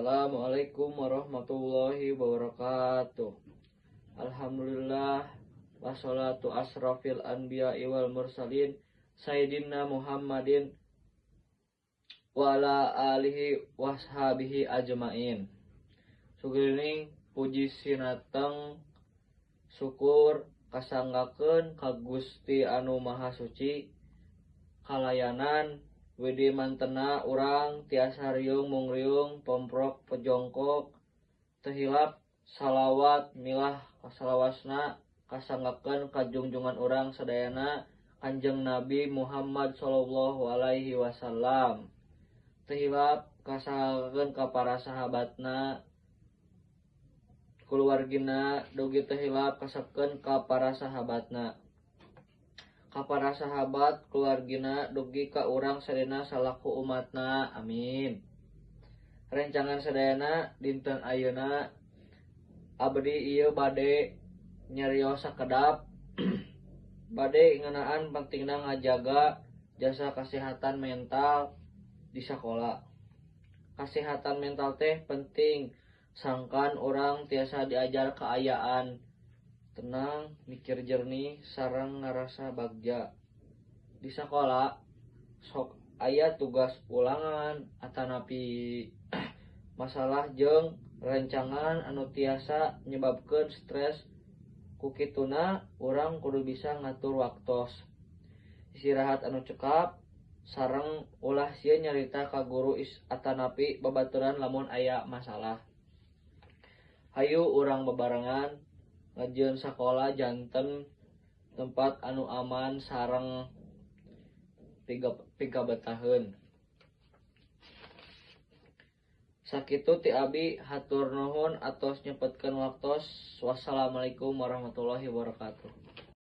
Assalamualaikum warahmatullahi wabarakatuh. Alhamdulillah wassalatu asrafil anbiya'i wal mursalin sayyidina Muhammadin wa ala alihi washabihi ajmain. Sugrining puji sinateng syukur kasanggakeun ka Gusti anu Maha Suci kalayanan Widi mantena urang tiasa riung mungriung pomprok pejongkok teu hilap salawat milah kasalawasna kasanggakeun ka jungjungan urang sadayana Kanjeng Nabi Muhammad sallallahu alaihi wasallam teu hilap kasanggakeun ka para sahabatna kulawargina dugi teu hilap kasanggakeun ka para sahabatna ka para sahabat keluargina dugi ka urang sadayana salaku umatna, amin. Rencangan sadayana dinten ayeuna abdi ieu bade nyarios sakedap bade ngeunaan pentingna ngajaga jasa kasehatan mental di sakola. Kasehatan mental teh penting sangkan urang tiasa diajar kaayaan tenang, mikir jernih, sareng ngarasa bagja. Di sakola sok aya tugas ulangan atanapi masalah jeung rencangan anu tiasa nyebabkeun stres ku kituna urang kudu bisa ngatur waktos, istirahat anu cekap, sareng ulah sieun nyarita ka guru atanapi babaturan lamun aya masalah. Hayu urang babarengan ngajieun sakola janten tempat anu aman sareng pikabetaheun. Sakitu ti abi, hatur nuhun atos nyempetkeun waktos. Wassalamualaikum warahmatullahi wabarakatuh.